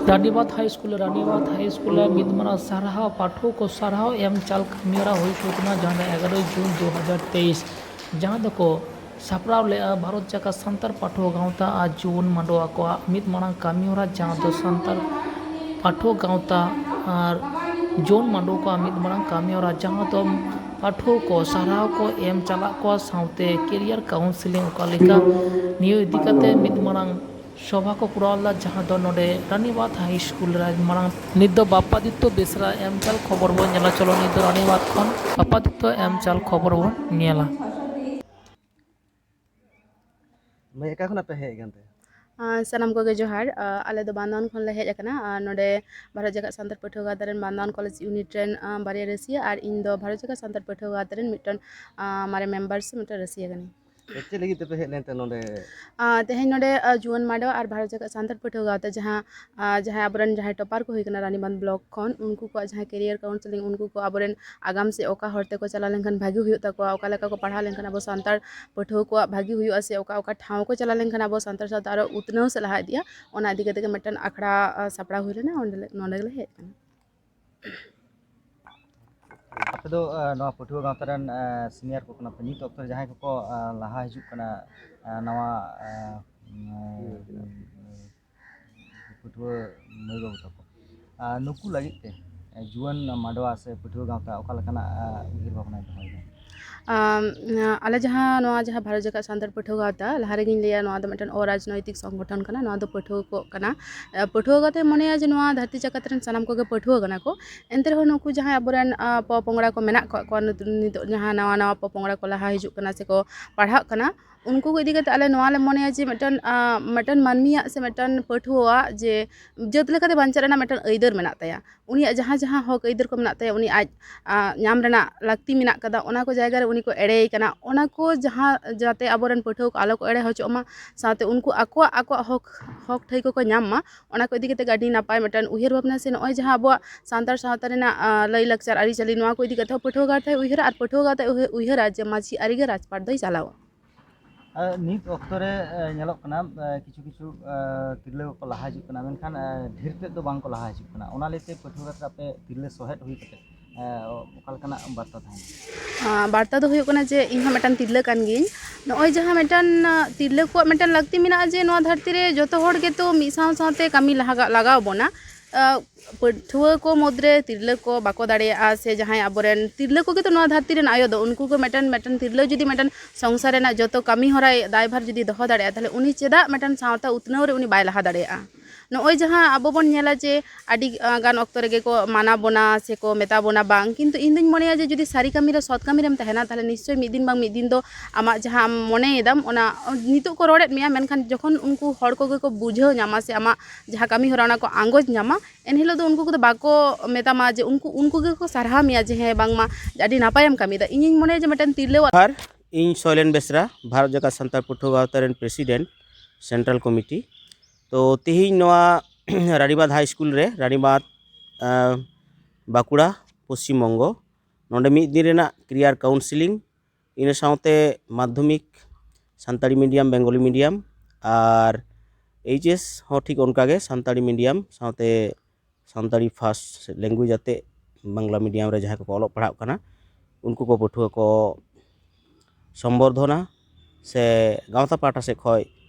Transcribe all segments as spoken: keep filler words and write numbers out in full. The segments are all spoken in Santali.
ᱨᱟᱱᱤᱵᱟᱸᱫᱷ ᱦᱟᱭ ᱥᱠᱩᱞ, ᱨᱟᱱᱤᱵᱟᱸᱫᱷ ᱦᱟᱭ ᱥᱠᱩᱞ ᱨᱮ ᱢᱤᱫ ᱢᱟᱨᱟᱝ ᱥᱟᱨᱦᱟᱣ, ᱯᱟᱹᱴᱷᱩᱣᱟᱹ ᱠᱚ ᱥᱟᱨᱦᱟᱣ ᱮᱢ ᱪᱟᱞ ᱠᱟᱹᱢᱤᱦᱚᱨᱟ ᱦᱩᱭ ᱦᱚᱪᱚ ᱠᱟᱱᱟ, ᱡᱟᱦᱟᱸ ᱫᱚ ᱮᱜᱟᱨᱚᱭ ᱡᱩᱱ ᱫᱩ ᱦᱟᱡᱟᱨ ᱛᱮᱭᱤᱥ, ᱡᱟᱦᱟᱸ ᱫᱚᱠᱚ ᱥᱟᱯᱲᱟᱣ ᱞᱮᱫᱼᱟ ᱵᱷᱟᱨᱚᱛ ᱡᱟᱠᱟᱛ ᱥᱟᱱᱛᱟᱲ ᱯᱟᱹᱴᱷᱩᱣᱟᱹ ᱜᱟᱶᱛᱟ ᱟᱨ ᱡᱩᱣᱟᱹᱱ ᱢᱟᱰᱣᱟ ᱠᱚᱣᱟᱜ ᱢᱤᱫ ᱢᱟᱨᱟᱝ ᱠᱟᱹᱢᱤᱦᱚᱨᱟ, ᱡᱟᱦᱟᱸ ᱫᱚ ᱥᱟᱱᱛᱟᱲ ᱯᱟᱹᱴᱷᱩᱣᱟᱹ ᱜᱟᱶᱛᱟ ᱟᱨ ᱡᱩᱣᱟᱹᱱ ᱢᱟᱰᱣᱟ ᱠᱚᱣᱟᱜ ᱢᱤᱫ ᱢᱟᱨᱟᱝ ᱠᱟᱹᱢᱤᱦᱚᱨᱟ, ᱡᱟᱦᱟᱸ ᱫᱚ ᱯᱟᱹᱴᱷᱩᱣᱟᱹ ᱠᱚ ᱥᱟᱨᱦᱟᱣ ᱠᱚ ᱮᱢ ᱪᱟᱞᱟᱜ ᱠᱚᱣᱟ, ᱥᱟᱶᱛᱮ career counselling ᱚᱠᱟ ᱞᱮᱠᱟ, ᱱᱤᱭᱟᱹ ᱤᱫᱤ ᱠᱟᱛᱮ ᱢᱤᱫ ᱢᱟᱨᱟᱝ ᱥᱚᱵᱷᱟ ᱠᱚ ᱠᱚᱨᱟᱣ ᱞᱮᱫᱟ, ᱡᱟᱦᱟᱸ ᱫᱚ ᱱᱚᱰᱮ ᱨᱟᱱᱤᱵᱟᱸᱫᱷ ᱦᱟᱭ ᱥᱠᱩᱞ ᱨᱮ ᱢᱟᱨᱟᱝ᱾ ᱱᱤᱛ ᱫᱚ ᱵᱟᱯᱟᱫᱤᱛᱛᱚ ᱵᱮᱥᱨᱟ ᱮᱢ ᱪᱟᱞ ᱠᱷᱚᱵᱚᱨ ᱵᱚᱱ ᱧᱮᱞᱟ᱾ ᱪᱚᱞᱚ, ᱱᱤᱛ ᱫᱚ ᱨᱟᱱᱤᱵᱟᱸᱫᱷ ᱠᱷᱚᱱ ᱵᱟᱯᱟᱫᱤᱛᱛᱚ ᱮᱢ ᱪᱟᱞ ᱠᱷᱚᱵᱚᱨ ᱵᱚᱱ ᱧᱮᱞᱟ᱾ ᱢᱟᱹᱭ, ᱚᱠᱟ ᱠᱷᱚᱱᱟᱜ ᱯᱮ ᱦᱮᱡ ᱟᱠᱟᱱ ᱛᱮ? ᱟᱸ, ᱥᱟᱱᱟᱢ ᱠᱚᱜᱮ ᱡᱚᱦᱟᱨ᱾ ᱟᱸ, ᱟᱞᱮ ᱫᱚ ᱵᱟᱱᱫᱣᱟᱱ ᱠᱷᱚᱱᱞᱮ ᱦᱮᱡ ᱟᱠᱟᱱᱟ᱾ ᱟᱨ ᱱᱚᱰᱮ ᱵᱷᱟᱨᱚᱛ ᱡᱟᱠᱟᱛ ᱥᱟᱱᱛᱟᱲ ᱯᱟᱹᱴᱷᱩᱣᱟᱹ ᱜᱟᱶᱛᱟ ᱨᱮᱱ ᱵᱟᱱᱫᱣᱟᱱ ᱠᱚᱞᱮᱡᱽ ᱤᱭᱩᱱᱤᱴ ᱨᱮᱱ, ᱟᱸ, ᱵᱟᱨᱭᱟ ᱨᱟᱹᱥᱤᱭᱟᱹ ᱟᱨ ᱤᱧ ᱫᱚ ᱵᱷᱟᱨᱚᱛ ᱡᱟᱠᱟᱛ ᱥᱟᱱᱛᱟᱲ ᱯᱟᱹᱴᱷᱩᱣᱟᱹ ᱜᱟᱶᱛᱟ ᱨᱮᱱ ᱢᱤᱫᱴᱮᱱ, ᱟᱸ, ᱢᱟᱨᱮ ᱢᱮᱢᱵᱟᱨ ᱥᱮ ᱢᱤᱫᱴᱮᱱ ᱨᱟᱹᱥᱤᱭᱟᱹ ᱠᱟᱹᱱᱟᱹᱧ᱾ ᱪᱮᱫ ᱞᱟᱹᱜᱤᱫ ᱛᱮᱯᱮ ᱦᱮᱡ ᱞᱮᱱ ᱛᱮ ᱱᱚᱰᱮ? ᱟᱸ, ᱛᱮᱦᱮᱧ ᱱᱚᱰᱮ, ᱟᱸ, ᱡᱩᱣᱟᱹᱱ ᱢᱟᱰᱣᱟ ᱟᱨ ᱵᱷᱟᱨᱚᱛ ᱡᱟᱠᱟᱛ ᱥᱟᱱᱛᱟᱲ ᱯᱟᱹᱴᱷᱩᱣᱟᱹ ᱜᱟᱶᱛᱟ ᱡᱟᱦᱟᱸ, ᱟᱸ, ᱡᱟᱦᱟᱸᱭ ᱟᱵᱚᱨᱮᱱ ᱡᱟᱦᱟᱸᱭ ᱴᱚᱯᱟᱨ ᱠᱚ ᱦᱩᱭ ᱠᱟᱱᱟ ᱨᱟᱱᱤᱵᱟᱸᱫᱷ ᱵᱞᱚᱠ ᱠᱷᱚᱱ, ᱩᱱᱠᱩ ᱠᱚᱣᱟᱜ ᱡᱟᱦᱟᱸ career counselling, ᱩᱱᱠᱩ ᱠᱚ ᱟᱵᱚᱨᱮᱱ ᱟᱜᱟᱢ ᱥᱮ ᱚᱠᱟ ᱦᱚᱨ ᱛᱮᱠᱚ ᱪᱟᱞᱟᱣ ᱞᱮᱱᱠᱷᱟᱱ ᱵᱷᱟᱜᱤ ᱦᱩᱭᱩᱜ ᱛᱟᱠᱚᱣᱟ, ᱚᱠᱟ ᱞᱮᱠᱟ ᱠᱚ ᱯᱟᱲᱦᱟᱣ ᱞᱮᱱᱠᱷᱟᱱ ᱟᱵᱚ ᱥᱟᱱᱛᱟᱲ ᱯᱟᱹᱴᱷᱩᱣᱟᱹ ᱠᱚᱣᱟᱜ ᱵᱷᱟᱜᱤ ᱦᱩᱭᱩᱜᱼᱟ ᱥᱮ ᱚᱠᱟ ᱚᱠᱟ ᱴᱷᱟᱶ ᱠᱚ ᱪᱟᱞᱟᱣ ᱞᱮᱱᱠᱷᱟᱱ ᱟᱵᱚ ᱥᱟᱱᱛᱟᱲ ᱥᱟᱶᱛᱟ ᱟᱨᱚ ᱩᱛᱱᱟᱹᱣ ᱥᱮ ᱞᱟᱦᱟ ᱤᱫᱤᱜᱼᱟ, ᱚᱱᱟ ᱤᱫᱤ ᱠᱟᱛᱮ ᱜᱮ ᱢᱤᱫᱴᱮᱱ ᱟᱠᱷᱲᱟ, ᱟᱸ, ᱥᱟᱯᱲᱟᱣ ᱦᱩᱭ ᱞᱮᱱᱟ, ᱚᱸᱰᱮ ᱞᱮ, ᱱᱚᱸᱰᱮ ᱜᱮᱞᱮ ᱦᱮᱡ ᱟᱠᱟᱱᱟ᱾ ᱟᱯᱮ ᱫᱚ, ᱟᱸ, ᱱᱚᱣᱟ ᱯᱟᱹᱴᱷᱩᱣᱟᱹ ᱜᱟᱶᱛᱟ ᱨᱮᱱ, ᱟᱸ, senior ᱠᱚ ᱠᱟᱱᱟ ᱯᱮ᱾ ᱱᱤᱛ ᱚᱠᱛᱚ ᱨᱮ ᱡᱟᱦᱟᱸᱭ ᱠᱚᱠᱚ, ᱟᱸ, ᱞᱟᱦᱟ ᱦᱤᱡᱩᱜ ᱠᱟᱱᱟ, ᱟᱸ, ᱱᱟᱣᱟ, ᱟᱸ, ᱩᱸ, ᱯᱟᱹᱴᱷᱩᱣᱟᱹ ᱢᱟᱹᱭ ᱵᱟᱹᱵᱩ ᱛᱟᱠᱚ, ᱟᱨ ᱱᱩᱠᱩ ᱞᱟᱹᱜᱤᱫ ᱛᱮ ᱡᱩᱣᱟᱹᱱ ᱢᱟᱰᱣᱟ ᱥᱮ ᱯᱟᱹᱴᱷᱩᱣᱟᱹ ᱜᱟᱶᱛᱟ ᱚᱠᱟ ᱞᱮᱠᱟᱱᱟᱜ, ᱟᱸ, ᱩᱭᱦᱟᱹᱨ ᱵᱷᱟᱵᱽᱱᱟᱭ ᱫᱚᱦᱚᱭᱮᱫᱟ? ᱟᱢ, ᱟᱞᱮ ᱡᱟᱦᱟᱸ ᱱᱚᱣᱟ ᱡᱟᱦᱟᱸ ᱵᱷᱟᱨᱚᱛ ᱡᱟᱠᱟᱛ ᱥᱟᱱᱛᱟᱲ ᱯᱟᱹᱴᱷᱩᱣᱟᱹ ᱜᱟᱶᱛᱟ, ᱞᱟᱦᱟ ᱨᱮᱜᱮᱧ ᱞᱟᱹᱭᱟ, ᱱᱚᱣᱟ ᱫᱚ ᱢᱤᱫᱴᱮᱱ ᱚᱨᱟᱡᱽᱱᱳᱭᱛᱤᱠ ᱥᱚᱝᱜᱚᱴᱷᱚᱱ ᱠᱟᱱᱟ᱾ ᱱᱚᱣᱟ ᱫᱚ ᱯᱟᱹᱴᱷᱩᱣᱟᱹ ᱠᱚ ᱠᱟᱱᱟ᱾ ᱟᱸ, ᱯᱟᱹᱴᱷᱩᱣᱟᱹ ᱜᱟᱶᱛᱟ ᱢᱚᱱᱮᱭᱟ ᱡᱮ ᱱᱚᱣᱟ ᱫᱷᱟᱹᱨᱛᱤ ᱡᱟᱠᱟᱛ ᱨᱮᱱ ᱥᱟᱱᱟᱢ ᱠᱚᱜᱮ ᱯᱟᱹᱴᱷᱩᱣᱟᱹ ᱠᱟᱱᱟ ᱠᱚ, ᱮᱱᱛᱮ ᱨᱮᱦᱚᱸ ᱱᱩᱠᱩ ᱡᱟᱦᱟᱸᱭ ᱟᱵᱚᱨᱮᱱ, ᱟᱸ, ᱯᱚᱼᱯᱚᱝᱲᱟ ᱠᱚ ᱢᱮᱱᱟᱜ ᱠᱟᱜ ᱠᱚᱣᱟ, ᱱᱤᱛ-, ᱱᱤᱛᱚᱜ ᱡᱟᱦᱟᱸ ᱱᱟᱣᱟ ᱱᱟᱣᱟ ᱯᱚᱼᱯᱚᱝᱲᱟ ᱠᱚ ᱞᱟᱦᱟ ᱦᱤᱡᱩᱜ ᱠᱟᱱᱟ ᱥᱮᱠᱚ ᱯᱟᱲᱦᱟᱜ ᱠᱟᱱᱟ, ᱩᱱᱠᱩ ᱠᱚ ᱤᱫᱤ ᱠᱟᱛᱮ ᱟᱞᱮ ᱱᱚᱣᱟ ᱞᱮ ᱢᱚᱱᱮᱭᱟ ᱡᱮ ᱢᱤᱫᱴᱮᱱ, ᱟᱸ, ᱢᱤᱫᱴᱮᱱ ᱢᱟᱹᱱᱢᱤᱭᱟᱜ ᱥᱮ ᱢᱤᱫᱴᱮᱱ ᱯᱟᱹᱴᱷᱩᱣᱟᱹᱣᱟᱜ ᱡᱮ ᱡᱟᱹᱛ ᱞᱮᱠᱟᱛᱮ ᱵᱟᱧᱪᱟᱜ ᱨᱮᱱᱟᱜ ᱢᱤᱫᱴᱮᱱ ᱟᱹᱭᱫᱟᱹᱨ ᱢᱮᱱᱟᱜ ᱛᱟᱭᱟ, ᱩᱱᱤᱭᱟᱜ ᱡᱟᱦᱟᱸ ᱡᱟᱦᱟᱸ ᱦᱚᱠ ᱟᱹᱭᱫᱟᱹᱨ ᱠᱚ ᱢᱮᱱᱟᱜ ᱛᱟᱭᱟ, ᱩᱱᱤ ᱟᱡ, ᱟᱸ, ᱧᱟᱢ ᱨᱮᱱᱟᱜ ᱞᱟᱹᱠᱛᱤ ᱢᱮᱱᱟᱜ ᱠᱟᱫᱟ, ᱚᱱᱟ ᱠᱚ ᱡᱟᱭᱜᱟ ᱨᱮ ᱩᱱᱤ ᱠᱚ ᱮᱲᱮᱭᱮ ᱠᱟᱱᱟ᱾ ᱚᱱᱟ ᱠᱚ ᱡᱟᱦᱟᱸ ᱡᱟᱛᱮ ᱟᱵᱚᱨᱮᱱ ᱯᱟᱹᱴᱷᱩᱣᱟᱹ ᱠᱚ ᱟᱞᱚ ᱠᱚ ᱮᱲᱮ ᱦᱚᱪᱚᱜ ᱢᱟ, ᱥᱟᱶᱛᱮ ᱩᱱᱠᱩ ᱟᱠᱚᱣᱟᱜ, ᱟᱠᱚᱣᱟᱜ ᱦᱚᱠ, ᱦᱚᱠ ᱴᱷᱟᱹᱭᱠᱟᱹ ᱠᱚ ᱧᱟᱢ ᱢᱟ, ᱚᱱᱟ ᱠᱚ ᱤᱫᱤ ᱠᱟᱛᱮ ᱜᱮ ᱟᱹᱰᱤ ᱱᱟᱯᱟᱭ ᱢᱤᱫᱴᱮᱱ ᱩᱭᱦᱟᱹᱨ ᱵᱷᱟᱵᱽᱱᱟ ᱥᱮ ᱱᱚᱜᱼᱚᱭ ᱡᱟᱦᱟᱸ ᱟᱵᱚᱣᱟᱜ ᱥᱟᱱᱛᱟᱲ ᱥᱟᱶᱛᱟ ᱨᱮᱱᱟᱜ, ᱟᱸ, ᱞᱟᱹᱭ ᱞᱟᱠᱪᱟᱨ ᱟᱹᱨᱤᱪᱟᱹᱞᱤ, ᱱᱚᱣᱟ ᱠᱚ ᱤᱫᱤ ᱠᱟᱛᱮ ᱦᱚᱸ ᱯᱟᱹᱴᱷᱩᱣᱟᱹ ᱜᱟᱶᱛᱟᱭ ᱩᱭᱦᱟᱹᱨᱟ ᱟᱨ ᱯᱟᱹᱴᱷᱩᱣᱟᱹ ᱜᱟᱶᱛᱟᱭ ᱩᱭᱦᱟᱹ-, ᱩᱭᱦᱟᱹᱨᱟ ᱡᱮ ᱢᱟᱹᱡᱷᱤ ᱟᱹᱨᱤ ᱜᱮ ᱨᱟᱡᱽᱯᱟᱴ ᱫᱚᱭ ᱪᱟᱞᱟᱣᱟ᱾ ᱟᱨ ᱱᱤᱛ ᱚᱠᱛᱚ ᱨᱮ ᱧᱮᱞᱚᱜ ᱠᱟᱱᱟ, ᱠᱤᱪᱷᱩ ᱠᱤᱪᱷᱩ ᱛᱤᱨᱞᱟᱹ ᱠᱚᱠᱚ ᱞᱟᱦᱟ ᱦᱤᱡᱩᱜ ᱠᱟᱱᱟ, ᱢᱮᱱᱠᱷᱟᱱ ᱰᱷᱮᱨ ᱛᱮᱫ ᱫᱚ ᱵᱟᱝ ᱠᱚ ᱞᱟᱦᱟ ᱦᱤᱡᱩᱜ ᱠᱟᱱᱟ᱾ ᱚᱱᱟ ᱞᱟᱹᱭᱛᱮ ᱯᱟᱹᱴᱷᱩᱣᱟᱹ ᱜᱟᱶᱛᱟ ᱨᱮ ᱟᱯᱮ ᱛᱤᱨᱞᱟᱹ ᱥᱚᱦᱮᱫ ᱦᱩᱭ ᱠᱟᱛᱮ ᱚᱠᱟ ᱞᱮᱠᱟᱱᱟᱜ ᱵᱟᱨᱛᱟ ᱛᱟᱦᱮᱱᱟ? ᱵᱟᱨᱛᱟ ᱫᱚ ᱦᱩᱭᱩᱜ ᱠᱟᱱᱟ ᱡᱮ ᱤᱧ ᱦᱚᱸ ᱢᱤᱫᱴᱟᱝ ᱛᱤᱨᱞᱟᱹ ᱠᱟᱱ ᱜᱤᱭᱟᱹᱧ᱾ ᱱᱚᱜᱼᱚᱭ ᱡᱟᱦᱟᱸ ᱢᱤᱫᱴᱟᱝ ᱛᱤᱨᱞᱟᱹ ᱠᱚᱣᱟᱜ ᱢᱤᱫᱴᱟᱝ ᱞᱟᱹᱠᱛᱤ ᱢᱮᱱᱟᱜᱼᱟ ᱡᱮ ᱱᱚᱣᱟ ᱫᱷᱟᱹᱨᱛᱤ ᱨᱮ ᱡᱚᱛᱚ ᱦᱚᱲ ᱜᱮᱛᱚ ᱢᱤᱫ ᱥᱟᱶ ᱥᱟᱶᱛᱮ ᱠᱟᱹᱢᱤ ᱞᱟᱦᱟ ᱞᱟᱜᱟᱣ ᱵᱚᱱᱟ᱾ ᱯᱟᱹᱴᱷᱩᱣᱟᱹ ᱠᱚ ᱢᱩᱫᱽᱨᱮ ᱛᱤᱨᱞᱟᱹ ᱠᱚ ᱵᱟᱠᱚ ᱫᱟᱲᱮᱭᱟᱜᱼᱟ, ᱥᱮ ᱡᱟᱦᱟᱸᱭ ᱟᱵᱚᱨᱮᱱ ᱛᱤᱨᱞᱟᱹ ᱠᱚᱜᱮ ᱛᱚ ᱱᱚᱣᱟ ᱫᱷᱟᱹᱨᱛᱤ ᱨᱮᱱ ᱟᱭᱳ ᱫᱚ, ᱩᱱᱠᱩ ᱠᱚ ᱢᱤᱫᱴᱮᱱ ᱢᱤᱫᱴᱮᱱ ᱛᱤᱨᱞᱟᱹ ᱡᱩᱫᱤ ᱢᱤᱫᱴᱮᱱ ᱥᱚᱝᱥᱟᱨ ᱨᱮᱱᱟᱜ ᱡᱚᱛᱚ ᱠᱟᱹᱢᱤ ᱦᱚᱨᱟᱭ ᱫᱟᱭᱵᱷᱟᱨ ᱡᱩᱫᱤ ᱫᱚᱦᱚ ᱫᱟᱲᱮᱭᱟᱜᱼᱟ, ᱛᱟᱦᱚᱞᱮ ᱩᱱᱤ ᱪᱮᱫᱟᱜ ᱢᱤᱫᱴᱮᱱ ᱥᱟᱶᱛᱟ ᱩᱛᱱᱟᱹᱣ ᱨᱮ ᱩᱱᱤ ᱵᱟᱭ ᱞᱟᱦᱟ ᱫᱟᱲᱮᱭᱟᱜᱼᱟ? ᱱᱚᱜᱼᱚᱭ ᱡᱟᱦᱟᱸ ᱟᱵᱚ ᱵᱚᱱ ᱧᱮᱞᱟ ᱡᱮ ᱟᱹᱰᱤ ᱜᱟᱱ ᱚᱠᱛᱚ ᱨᱮᱜᱮ ᱠᱚ ᱢᱟᱱᱟ ᱵᱚᱱᱟ ᱥᱮ ᱠᱚ ᱢᱮᱛᱟ ᱵᱚᱱᱟ ᱵᱟᱝ, ᱠᱤᱱᱛᱩ ᱤᱧ ᱫᱩᱧ ᱢᱚᱱᱮᱭᱟ ᱡᱮ ᱡᱩᱫᱤ ᱥᱟᱹᱨᱤ ᱠᱟᱹᱢᱤ ᱨᱮ ᱥᱚᱛ ᱠᱟᱹᱢᱤ ᱨᱮᱢ ᱛᱟᱦᱮᱱᱟ, ᱛᱟᱦᱚᱞᱮ ᱱᱤᱥᱪᱚᱭ ᱢᱤᱫ ᱫᱤᱱ ᱵᱟᱝ ᱢᱤᱫ ᱫᱤᱱ ᱫᱚ ᱟᱢᱟᱜ ᱡᱟᱦᱟᱸ ᱟᱢ ᱢᱚᱱᱮᱭᱮᱫᱟᱢ ᱚᱱᱟ ᱱᱤᱛᱚᱜ ᱠᱚ ᱨᱚᱲᱮᱫ ᱢᱮᱭᱟ, ᱢᱮᱱᱠᱷᱟᱱ ᱡᱚᱠᱷᱚᱱ ᱩᱱᱠᱩ ᱦᱚᱲ ᱠᱚᱜᱮ ᱠᱚ ᱵᱩᱡᱷᱟᱹᱣ ᱧᱟᱢᱟ ᱥᱮ ᱟᱢᱟᱜ ᱡᱟᱦᱟᱸ ᱠᱟᱹᱢᱤ ᱦᱚᱨᱟ ᱚᱱᱟ ᱠᱚ ᱟᱸᱜᱚᱪ ᱧᱟᱢᱟ, ᱮᱱᱦᱤᱞᱳᱜ ᱫᱚ ᱩᱱᱠᱩ ᱠᱚᱫᱚ ᱵᱟᱠᱚ ᱢᱮᱛᱟᱢᱟ ᱡᱮ ᱩᱱᱠᱩ, ᱩᱱᱠᱩ ᱜᱮᱠᱚ ᱥᱟᱨᱦᱟᱣ ᱢᱮᱭᱟ ᱡᱮ ᱦᱮᱸ ᱵᱟᱝᱢᱟ ᱟᱹᱰᱤ ᱱᱟᱯᱟᱭᱮᱢ ᱠᱟᱹᱢᱤᱭᱮᱫᱟ᱾ ᱤᱧᱤᱧ ᱢᱚᱱᱮᱭᱟ ᱡᱮ ᱢᱤᱫᱴᱮᱱ ᱛᱤᱨᱞᱟᱹᱣᱟᱜ ᱟᱨ ᱤᱧ ᱥᱚᱭᱞᱮᱱ ᱵᱮᱥᱨᱟ, ᱵᱷᱟᱨᱚᱛ ᱡᱟᱠᱟᱛ ᱥᱟᱱᱛᱟᱲ ᱯᱟᱹᱴᱷᱩᱣᱟᱹ ᱜᱟᱶᱛᱟ ᱨᱮᱱ president, central committee᱾ ᱛᱚ ᱛᱮᱦᱮᱧ ᱱᱚᱣᱟ ᱨᱟᱱᱤᱵᱟᱸᱫᱷ high school ᱨᱮ, ᱨᱟᱱᱤᱵᱟᱸᱫᱷ, ᱟᱸ, ᱵᱟᱸᱠᱩᱲᱟ, ᱯᱚᱥᱪᱤᱢ ᱵᱚᱝᱜᱚ, ᱱᱚᱰᱮ ᱢᱤᱫ ᱫᱤᱱ ᱨᱮᱱᱟᱜ career counselling, ᱤᱱᱟᱹ ᱥᱟᱶᱛᱮ ᱢᱟᱫᱽᱫᱷᱚᱢᱤᱠ ᱥᱟᱱᱛᱟᱲᱤ medium, ᱵᱮᱝᱜᱚᱞᱤ medium, ᱟᱨ H S ᱦᱚᱸ ᱴᱷᱤᱠ ᱚᱱᱠᱟᱜᱮ ᱥᱟᱱᱛᱟᱲᱤ medium ᱥᱟᱶᱛᱮ ᱥᱟᱱᱛᱟᱲᱤ first language ᱟᱛᱮ ᱵᱟᱝᱞᱟ medium ᱨᱮ ᱡᱟᱦᱟᱸᱭ ᱠᱚᱠᱚ ᱚᱞᱚᱜ ᱯᱟᱲᱦᱟᱜ ᱠᱟᱱᱟ, ᱩᱱᱠᱩ ᱠᱚ ᱯᱟᱹᱴᱷᱩᱣᱟᱹ ᱠᱚ ᱥᱚᱢᱵᱚᱨᱫᱷᱚᱱᱟ ᱥᱮ ᱜᱟᱶᱛᱟ ᱯᱟᱦᱴᱟ ᱥᱮᱫ ᱠᱷᱚᱱ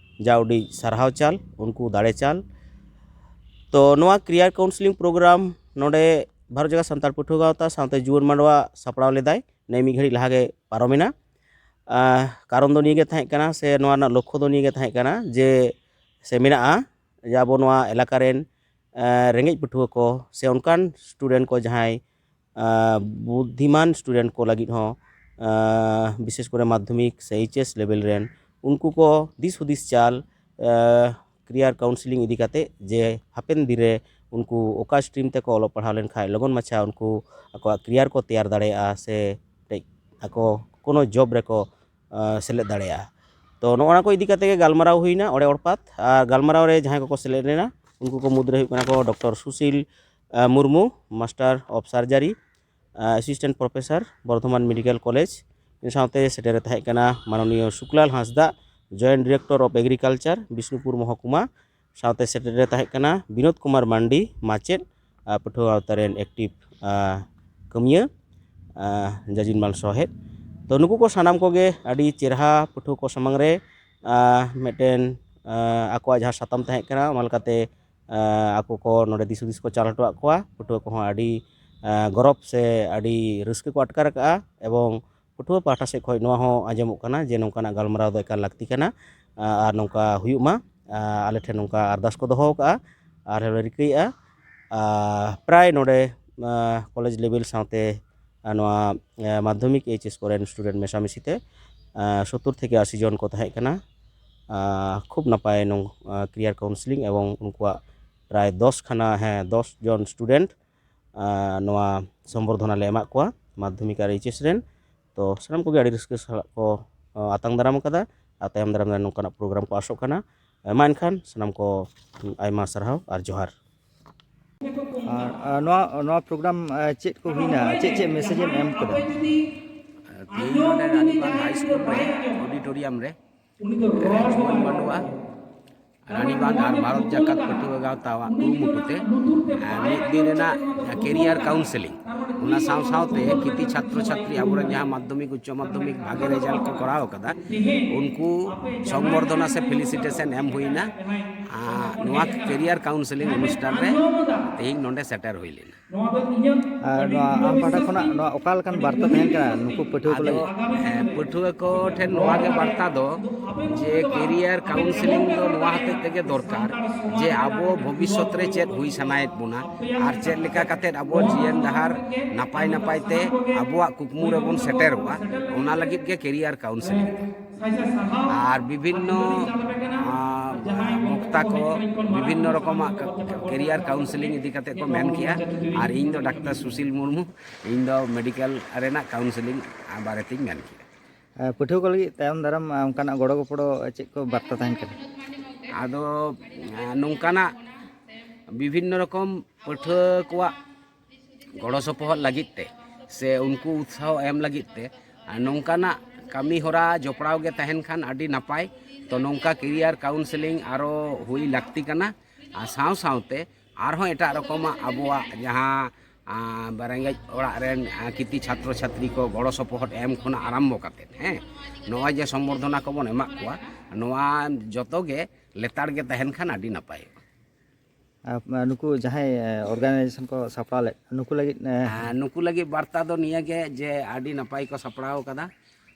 ᱡᱟ ᱩᱰᱤᱡ ᱥᱟᱨᱦᱟᱣ ᱪᱟᱞ, ᱩᱱᱠᱩ ᱫᱟᱲᱮ ᱪᱟᱞ᱾ ᱛᱚ ᱱᱚᱣᱟ career counselling program ᱱᱚᱰᱮ ᱵᱷᱟᱨᱚᱛ ᱡᱟᱠᱟᱛ ᱥᱟᱱᱛᱟᱲ ᱯᱟᱹᱴᱷᱩᱣᱟᱹ ᱜᱟᱶᱛᱟ ᱥᱟᱶᱛᱮ ᱡᱩᱣᱟᱹᱱ ᱢᱟᱰᱣᱟ ᱥᱟᱯᱲᱟᱣ ᱞᱮᱫᱟᱭ, ᱱᱮ ᱢᱤᱫ ᱜᱷᱟᱹᱲᱤᱡ ᱞᱟᱦᱟ ᱜᱮ ᱯᱟᱨᱚᱢᱮᱱᱟ᱾ ᱟᱨ ᱠᱟᱨᱚᱱ ᱫᱚ ᱱᱤᱭᱟᱹ ᱜᱮ ᱛᱟᱦᱮᱸ ᱠᱟᱱᱟ, ᱥᱮ ᱱᱚᱣᱟ ᱨᱮᱱᱟᱜ ᱞᱚᱠᱠᱷᱚ ᱫᱚ ᱱᱤᱭᱟᱹ ᱜᱮ ᱛᱟᱦᱮᱸ ᱠᱟᱱᱟ ᱡᱮ, ᱥᱮ ᱢᱮᱱᱟᱜᱼᱟ, ᱡᱮ ᱟᱵᱚ ᱱᱚᱣᱟ ᱮᱞᱟᱠᱟ ᱨᱮᱱ, ᱟᱸ, ᱨᱮᱸᱜᱮᱡ ᱯᱟᱹᱴᱷᱩᱣᱟᱹ ᱠᱚ ᱥᱮ ᱚᱱᱠᱟᱱ student ᱠᱚ ᱡᱟᱦᱟᱸᱭ, ᱟᱸ, ᱵᱩᱫᱽᱫᱷᱤᱢᱟᱱ student ᱠᱚ ᱞᱟᱹᱜᱤᱫ ᱦᱚᱸ, ᱟᱸ, ᱵᱤᱥᱮᱥ ᱠᱚᱨᱮ ᱢᱟᱫᱽᱫᱷᱚᱢᱤᱠ ᱥᱮ H S level ᱨᱮᱱ, ᱩᱱᱠᱩ ᱠᱚ ᱫᱤᱥ ᱦᱩᱫᱤᱥ ᱪᱟᱞ, ᱟᱸ, career counselling ᱤᱫᱤ ᱠᱟᱛᱮ ᱡᱮ ᱦᱟᱯᱮᱱ ᱫᱤᱱ ᱨᱮ ᱩᱱᱠᱩ ᱚᱠᱟ stream ᱛᱮᱠᱚ ᱚᱞᱚᱜ ᱯᱟᱲᱦᱟᱣ ᱞᱮᱱᱠᱷᱟᱱ ᱞᱚᱜᱚᱱ ᱢᱟᱪᱷᱟ ᱩᱱᱠᱩ ᱟᱠᱚᱣᱟᱜ career ᱠᱚ ᱛᱮᱭᱟᱨ ᱫᱟᱲᱮᱭᱟᱜᱼᱟ ᱥᱮ ᱢᱤᱫᱴᱮᱡ ᱟᱠᱚ ᱠᱳᱱᱳ job ᱨᱮᱠᱚ, ᱟᱸ, ᱥᱮᱞᱮᱫ ᱫᱟᱲᱮᱭᱟᱜᱼᱟ᱾ ᱛᱚ ᱱᱚᱜᱼᱚ ᱱᱟ ᱠᱚ ᱤᱫᱤ ᱠᱟᱛᱮ ᱜᱮ ᱜᱟᱞᱢᱟᱨᱟᱣ ᱦᱩᱭᱱᱟ ᱚᱲᱮ ᱚᱲᱯᱟᱛ, ᱟᱨ ᱜᱟᱞᱢᱟᱨᱟᱣ ᱨᱮ ᱡᱟᱦᱟᱸᱭ ᱠᱚᱠᱚ ᱥᱮᱞᱮᱫ ᱞᱮᱱᱟ ᱩᱱᱠᱩ ᱠᱚ ᱢᱩᱫᱽᱨᱮ ᱦᱩᱭᱩᱜ ᱠᱟᱱᱟ ᱠᱚ ᱰᱚᱠᱴᱚᱨ ᱥᱩᱥᱤᱞ, ᱟᱸ, ᱢᱩᱨᱢᱩ, Master of Surgery, ᱟᱸ, Assistant Professor, Bardhaman Medical College, ᱤᱧ ᱥᱟᱶᱛᱮ ᱥᱮᱴᱮᱨ ᱨᱮ ᱛᱟᱦᱮᱸ ᱠᱟᱱᱟ ᱢᱟᱱᱚᱱᱤᱭᱚ ᱥᱩᱠᱞᱟᱞ ᱦᱟᱸᱥᱫᱟ, Joint Director of Agriculture, Bishnupur ᱢᱚᱦᱚᱠᱩᱢᱟ᱾ ᱥᱟᱶᱛᱮ ᱥᱮᱴᱮᱨ ᱨᱮ ᱛᱟᱦᱮᱸ ᱠᱟᱱᱟ ᱵᱤᱱᱳᱫ ᱠᱩᱢᱟᱨ ᱢᱟᱱᱰᱤ, ᱢᱟᱪᱮᱫ, ᱟᱨ ᱯᱟᱹᱴᱷᱩᱣᱟᱹ ᱟᱣᱛᱟ ᱨᱮᱱ active, ᱟᱨ ᱠᱟᱹᱢᱤᱭᱟᱹ, ᱟᱨ ᱡᱟᱡᱤᱱ ᱢᱟᱞ ᱥᱚᱦᱮᱫ᱾ ᱛᱚ, ᱱᱩᱠᱩ ᱠᱚ ᱥᱟᱱᱟᱢ ᱠᱚᱜᱮ ᱟᱹᱰᱤ ᱪᱮᱨᱦᱟ ᱯᱟᱹᱴᱷᱩᱣᱟᱹ ᱠᱚ ᱥᱟᱢᱟᱝ ᱨᱮ, ᱟᱨ ᱢᱤᱫᱴᱮᱱ, ᱟᱨ ᱟᱠᱚᱣᱟᱜ ᱡᱟᱦᱟᱸ ᱥᱟᱛᱟᱢ ᱛᱟᱦᱮᱸ ᱠᱟᱱᱟ, ᱚᱱᱟ ᱞᱮᱠᱟᱛᱮ, ᱟᱨ ᱟᱠᱚ ᱠᱚ ᱱᱚᱰᱮ ᱫᱤᱥ ᱦᱩᱫᱤᱥ ᱠᱚ ᱪᱟᱞ ᱦᱚᱴᱚᱣᱟᱫ ᱠᱚᱣᱟ᱾ ᱯᱟᱹᱴᱷᱩᱣᱟᱹ ᱠᱚᱦᱚᱸ ᱟᱹᱰᱤ, ᱟᱨ ᱜᱚᱨᱚᱵᱽ ᱥᱮ ᱟᱹᱰᱤ ᱨᱟᱹᱥᱠᱟᱹ ᱠᱚ ᱟᱴᱠᱟᱨ ᱟᱠᱟᱫᱼᱟ, ᱮᱵᱚᱝ ᱯᱟᱹᱴᱷᱩᱣᱟᱹ ᱯᱟᱦᱴᱟ ᱥᱮᱫ ᱠᱷᱚᱱ ᱱᱚᱣᱟ ᱦᱚᱸ ᱟᱸᱡᱚᱢᱚᱜ ᱠᱟᱱᱟ ᱡᱮ ᱱᱚᱝᱠᱟᱱᱟᱜ ᱜᱟᱞᱢᱟᱨᱟᱣ ᱫᱚ ᱮᱠᱟᱞ ᱞᱟᱹᱠᱛᱤ ᱠᱟᱱᱟ, ᱟᱨ ᱱᱚᱝᱠᱟ ᱦᱩᱭᱩᱜ ᱢᱟ᱾ ᱟᱞᱮ ᱴᱷᱮᱱ ᱱᱚᱝᱠᱟ ᱟᱨᱫᱟᱥ ᱠᱚ ᱫᱚᱦᱚ ᱟᱠᱟᱫᱼᱟ, ᱟᱨ ᱞᱮ ᱨᱤᱠᱟᱹᱭᱮᱫᱼᱟ᱾ ᱟᱨ ᱯᱨᱟᱭ ᱱᱚᱰᱮ, ᱟᱨ ᱠᱚᱞᱮᱡᱽ ᱞᱮᱵᱮᱞ ᱥᱟᱶᱛᱮ, ᱟᱨ ᱱᱚᱣᱟ, ᱟᱨ ᱢᱟᱫᱽᱫᱷᱚᱢᱤᱠ ᱮᱭᱤᱪ ᱮᱥ ᱠᱚᱨᱮᱱ ᱥᱴᱩᱰᱮᱱᱴ ᱢᱮᱥᱟᱢᱤᱥᱤ ᱛᱮ, ᱟᱨ ᱥᱚᱛᱛᱚᱨ ᱛᱷᱮᱠᱮ ᱟᱥᱤ ᱡᱚᱱ ᱠᱚ ᱛᱟᱦᱮᱸ ᱠᱟᱱᱟ᱾ ᱟᱨ ᱠᱷᱩᱵ ᱱᱟᱯᱟᱭ ᱱᱚᱝ-, ᱟᱨ career counselling ᱮᱵᱚᱝ ᱩᱱᱠᱩᱣᱟᱜ ᱯᱨᱟᱭ ᱫᱚᱥ ᱠᱷᱟᱱᱟ, ᱦᱮᱸ, ᱫᱚᱥ ᱡᱚᱱ ᱥᱴᱩᱰᱮᱱᱴ, ᱟᱨ ᱱᱚᱣᱟ ᱥᱚᱢᱵᱚᱨᱫᱷᱚᱱᱟ ᱞᱮ ᱮᱢᱟᱫ ᱠᱚᱣᱟ ᱢᱟᱫᱽᱫᱷᱚᱢᱤᱠ ᱟᱨ ᱮᱭᱤᱪ ᱮᱥ ᱨᱮᱱ᱾ ᱛᱚ, ᱥᱟᱱᱟᱢ ᱠᱚᱜᱮ ᱟᱹᱰᱤ ᱨᱟᱹᱥᱠᱟᱹ ᱥᱟᱞᱟᱜ ᱠᱚ, ᱟᱨ ᱟᱛᱟᱝ ᱫᱟᱨᱟᱢ ᱟᱠᱟᱫᱟ᱾ ᱟᱨ ᱛᱟᱭᱚᱢ ᱫᱟᱨᱟᱢ ᱨᱮ ᱱᱚᱝᱠᱟᱱᱟᱜ ᱯᱨᱳᱜᱨᱟᱢ ᱠᱚ ᱟᱥᱚᱜ ᱠᱟᱱᱟ᱾ ᱢᱟ ᱮᱱᱠᱷᱟᱱ ᱥᱟᱱᱟᱢ ᱠᱚ ᱟᱭᱢᱟ ᱥᱟᱨᱦᱟᱣ ᱟᱨ ᱡᱚᱦᱟᱨ᱾ ᱟᱨ, ᱟᱨ ᱱᱚᱣᱟ, ᱱᱚᱣᱟ ᱯᱨᱳᱜᱨᱟᱢ, ᱟᱨ ᱪᱮᱫ ᱠᱚ ᱦᱩᱭᱱᱟ? ᱪᱮᱫ ᱪᱮᱫ ᱢᱮᱥᱮᱡ ᱮᱢ ᱮᱢ ᱠᱟᱫᱟ? ᱛᱮᱦᱮᱧ ᱱᱚᱰᱮ ᱨᱟᱱᱤᱵᱟᱸᱫᱷ ᱦᱟᱭ ᱥᱠᱩᱞ ᱨᱮ ᱚᱰᱤᱴᱳᱨᱤᱭᱟᱢ ᱨᱮ ᱡᱩᱣᱟᱹᱱ ᱵᱟᱹᱱᱩᱜᱼᱟ᱾ ᱨᱟᱱᱤᱵᱟᱸᱫᱷ ᱟᱨ ᱵᱷᱟᱨᱚᱛ ᱡᱟᱠᱟᱛ ᱯᱟᱹᱴᱷᱩᱣᱟᱹ ᱜᱟᱶᱛᱟᱣᱟᱜ ᱠᱩᱨᱩᱢᱩᱴᱩ ᱛᱮ, ᱟᱨ ᱢᱤᱫ ᱫᱤᱱ ᱨᱮᱱᱟᱜ career counselling, ᱚᱱᱟ ᱥᱟᱶ ᱥᱟᱶᱛᱮ ᱠᱤᱛᱤ ᱪᱷᱟᱛᱨᱚ ᱪᱷᱟᱛᱨᱤ ᱟᱵᱚᱨᱮᱱ ᱡᱟᱦᱟᱸ ᱢᱟᱫᱽᱫᱷᱚᱢᱤᱠ, ᱩᱪᱪᱚ ᱢᱟᱫᱽᱫᱷᱚᱢᱤᱠ ᱵᱷᱟᱜᱮ ᱨᱮᱡᱟᱞᱴ ᱠᱚ ᱠᱚᱨᱟᱣ ᱟᱠᱟᱫᱟ, ᱩᱱᱠᱩ ᱥᱚᱝᱵᱚᱨᱫᱷᱚᱱᱟ ᱥᱮ ᱯᱷᱮᱞᱤᱥᱤᱴᱮᱥᱚᱱ ᱮᱢ ᱦᱩᱭᱱᱟ᱾ ᱟᱨ ᱱᱚᱣᱟ career counselling ᱚᱱᱩᱥᱴᱷᱟᱱ ᱨᱮ ᱛᱮᱦᱮᱧ ᱱᱚᱰᱮ ᱥᱮᱴᱮᱨ ᱦᱩᱭ ᱞᱮᱱᱟ᱾ ᱟᱨ ᱱᱚᱣᱟ ᱟᱢ ᱯᱟᱦᱴᱟ ᱠᱷᱚᱱᱟᱜ ᱱᱚᱣᱟ ᱚᱠᱟ ᱞᱮᱠᱟᱱ ᱵᱟᱨᱛᱟ ᱛᱟᱦᱮᱱ ᱠᱟᱱᱟ ᱱᱩᱠᱩ ᱯᱟᱹᱴᱷᱩᱣᱟᱹ ᱠᱚ ᱟᱫᱚ, ᱞᱟᱹᱜᱤᱫ? ᱦᱮᱸ, ᱯᱟᱹᱴᱷᱩᱣᱟᱹ ᱠᱚ ᱴᱷᱮᱱ ᱱᱚᱣᱟ ᱜᱮ ᱵᱟᱨᱛᱟ ᱫᱚ ᱡᱮ career counselling ᱫᱚ ᱱᱚᱣᱟ ᱦᱚᱛᱮᱡ ᱛᱮᱜᱮ ᱫᱚᱨᱠᱟᱨ ᱡᱮ ᱟᱵᱚ ᱵᱷᱚᱵᱤᱥᱥᱚᱛ ᱨᱮ ᱪᱮᱫ ᱦᱩᱭ ᱥᱟᱱᱟᱭᱮᱫ ᱵᱚᱱᱟ ᱟᱨ ᱪᱮᱫ ᱞᱮᱠᱟ ᱠᱟᱛᱮᱫ ᱟᱵᱚ ᱡᱤᱭᱚᱱ ᱰᱟᱦᱟᱨ ᱱᱟᱯᱟᱭ ᱱᱟᱯᱟᱭ ᱛᱮ ᱟᱵᱚᱣᱟᱜ ᱠᱩᱠᱢᱩ ᱨᱮᱵᱚᱱ ᱥᱮᱴᱮᱨᱚᱜᱼᱟ, ᱚᱱᱟ ᱞᱟᱹᱜᱤᱫ ᱜᱮ career counselling ᱫᱚ᱾ ᱟᱨ ᱵᱤᱵᱷᱤᱱᱱᱚ, ᱟᱸ, ᱵᱚᱠᱛᱟ ᱠᱚ ᱵᱤᱵᱷᱤᱱᱱᱚ ᱨᱚᱠᱚᱢᱟᱜ career counselling ᱤᱫᱤ ᱠᱟᱛᱮ ᱠᱚ ᱢᱮᱱ ᱠᱮᱜᱼᱟ᱾ ᱟᱨ ᱤᱧ ᱫᱚ ᱰᱟᱠᱛᱟᱨ ᱥᱩᱥᱤᱞ ᱢᱩᱨᱢᱩ, ᱤᱧ ᱫᱚ ᱢᱮᱰᱤᱠᱮᱞ ᱨᱮᱱᱟᱜ counselling ᱵᱟᱨᱮᱛᱤᱧ ᱢᱮᱱ ᱠᱮᱜᱼᱟ᱾ ᱟᱨ ᱯᱟᱹᱴᱷᱩᱣᱟᱹ ᱠᱚ ᱞᱟᱹᱜᱤᱫ ᱛᱟᱭᱚᱢ ᱫᱟᱨᱟᱢ, ᱟᱸ, ᱚᱱᱠᱟᱱᱟᱜ ᱜᱚᱲᱚ ᱜᱚᱯᱚᱲᱚ ᱪᱮᱫ ᱠᱚ ᱵᱟᱨᱛᱟ ᱛᱟᱦᱮᱱ ᱠᱟᱱᱟ? ᱟᱫᱚ, ᱟᱸ, ᱱᱚᱝᱠᱟᱱᱟᱜ ᱵᱤᱵᱷᱤᱱᱱᱚ ᱨᱚᱠᱚᱢ ᱯᱟᱹᱴᱷᱩᱣᱟᱹ ᱠᱚᱣᱟᱜ ᱜᱚᱲᱚ ᱥᱚᱯᱚᱦᱚᱫ ᱞᱟᱹᱜᱤᱫ ᱛᱮ ᱥᱮ ᱩᱱᱠᱩ ᱩᱛᱥᱟᱦᱚ ᱮᱢ ᱞᱟᱹᱜᱤᱫ ᱛᱮ ᱟᱨ ᱱᱚᱝᱠᱟᱱᱟᱜ ᱠᱟᱹᱢᱤ ᱦᱚᱨᱟ ᱡᱚᱯᱲᱟᱣ ᱜᱮ ᱛᱟᱦᱮᱱ ᱠᱷᱟᱱ ᱟᱹᱰᱤ ᱱᱟᱯᱟᱭ᱾ ᱛᱚ ᱱᱚᱝᱠᱟ career counselling ᱟᱨᱚ ᱦᱩᱭ ᱞᱟᱹᱠᱛᱤ ᱠᱟᱱᱟ᱾ ᱟᱨ ᱥᱟᱶ ᱥᱟᱶᱛᱮ ᱟᱨᱦᱚᱸ ᱮᱴᱟᱜ ᱨᱚᱠᱚᱢᱟᱜ ᱟᱵᱚᱣᱟᱜ ᱡᱟᱦᱟᱸ, ᱟᱸ, ᱨᱮᱸᱜᱮᱡ ᱚᱲᱟᱜ ᱨᱮᱱ, ᱟᱸ, ᱠᱤᱛᱤ ᱪᱷᱟᱛᱨᱚ ᱪᱷᱟᱛᱨᱤ ᱠᱚ ᱜᱚᱲᱚ ᱥᱚᱯᱚᱦᱚᱫ ᱮᱢ ᱠᱷᱚᱱᱟᱜ ᱟᱨᱟᱢᱵᱚ ᱠᱟᱛᱮᱫ, ᱦᱮᱸ, ᱱᱚᱜᱼᱚᱭ ᱡᱮ ᱥᱚᱢᱵᱚᱨᱫᱷᱚᱱᱟ ᱠᱚᱵᱚᱱ ᱮᱢᱟᱜ ᱠᱚᱣᱟ, ᱱᱚᱣᱟ ᱡᱚᱛᱚ ᱜᱮ ᱞᱮᱛᱟᱲ ᱜᱮ ᱛᱟᱦᱮᱱ ᱠᱷᱟᱱ ᱟᱹᱰᱤ ᱱᱟᱯᱟᱭᱚᱜᱼᱟ᱾ ᱟᱨ ᱱᱩᱠᱩ ᱡᱟᱦᱟᱸᱭ ᱚᱨᱜᱟᱱᱟᱭᱡᱮᱥᱚᱱ ᱠᱚ ᱥᱟᱯᱲᱟᱣ ᱞᱮᱫ, ᱱᱩᱠᱩ ᱞᱟᱹᱜᱤᱫ ᱮ, ᱟᱨ ᱱᱩᱠᱩ ᱞᱟᱹᱜᱤᱫ ᱵᱟᱨᱛᱟ ᱫᱚ ᱱᱤᱭᱟᱹ ᱜᱮ ᱡᱮ ᱟᱹᱰᱤ ᱱᱟᱯᱟᱭ ᱠᱚ ᱥᱟᱯᱲᱟᱣ ᱠᱟᱫᱟ᱾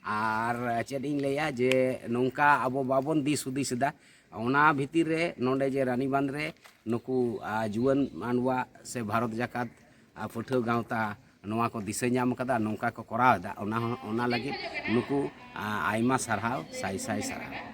ᱟᱨ ᱪᱮᱫ ᱤᱧ ᱞᱟᱹᱭᱟ ᱡᱮ ᱱᱚᱝᱠᱟ ᱟᱵᱚ ᱵᱟᱵᱚᱱ ᱫᱤᱥ ᱦᱩᱫᱤᱥ ᱮᱫᱟ, ᱚᱱᱟ ᱵᱷᱤᱛᱤᱨ ᱨᱮ ᱱᱚᱰᱮ ᱡᱮ ᱨᱟᱱᱤᱵᱟᱸᱫᱷ ᱨᱮ ᱱᱩᱠᱩ, ᱟ, ᱡᱩᱣᱟᱹᱱ ᱢᱟᱱᱣᱟ ᱥᱮ ᱵᱷᱟᱨᱚᱛ ᱡᱟᱠᱟᱛ, ᱟ, ᱯᱟᱹᱴᱷᱩᱣᱟᱹ ᱜᱟᱶᱛᱟ ᱱᱚᱣᱟ ᱠᱚ ᱫᱤᱥᱟᱹ ᱧᱟᱢ ᱠᱟᱫᱟ, ᱱᱚᱝᱠᱟ ᱠᱚ ᱠᱚᱨᱟᱣ ᱮᱫᱟ, ᱚᱱᱟ ᱦᱚᱸ, ᱚᱱᱟ ᱞᱟᱹᱜᱤᱫ ᱱᱩᱠᱩ, ᱟ, ᱟᱭᱢᱟ ᱥᱟᱨᱦᱟᱣ, ᱥᱟᱭ ᱥᱟᱭ ᱥᱟᱨᱦᱟᱣ᱾